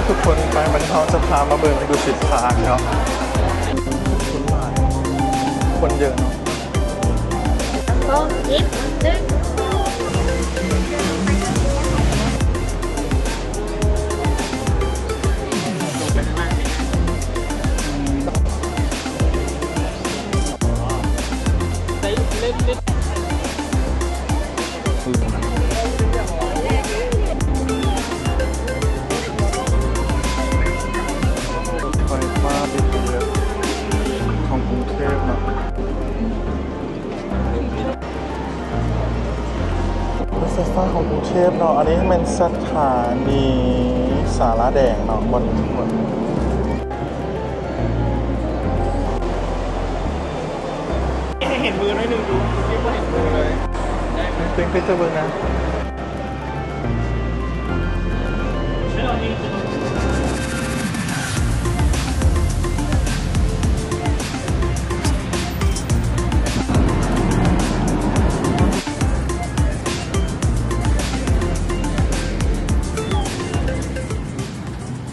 ທຸກຄົນ ໄປ ບັດນີ້ເຮົາຈະພາມາເບິ່ງດຸສິດພາກເນາະ. ຄົນເຍອະເນາະ. ໄຟຟ້າ ບີທີເອສ ຂອງກຸງເທບເນາະ. ລົດໄຟຟ້າຂອງກຸງເທບເນາະ. ອັນນີ້ແມ່ນສະຖານີສາລາແດງເນາະ ບ່ອນນີ້ທຸກຄົນ. ໃຫ້ເຫັນມືໜ້ອຍໜຶ່ງ ບໍ່ເຫັນມືເລີຍ. ເປັນ ເປັນຕົວເບິ່ງນະ.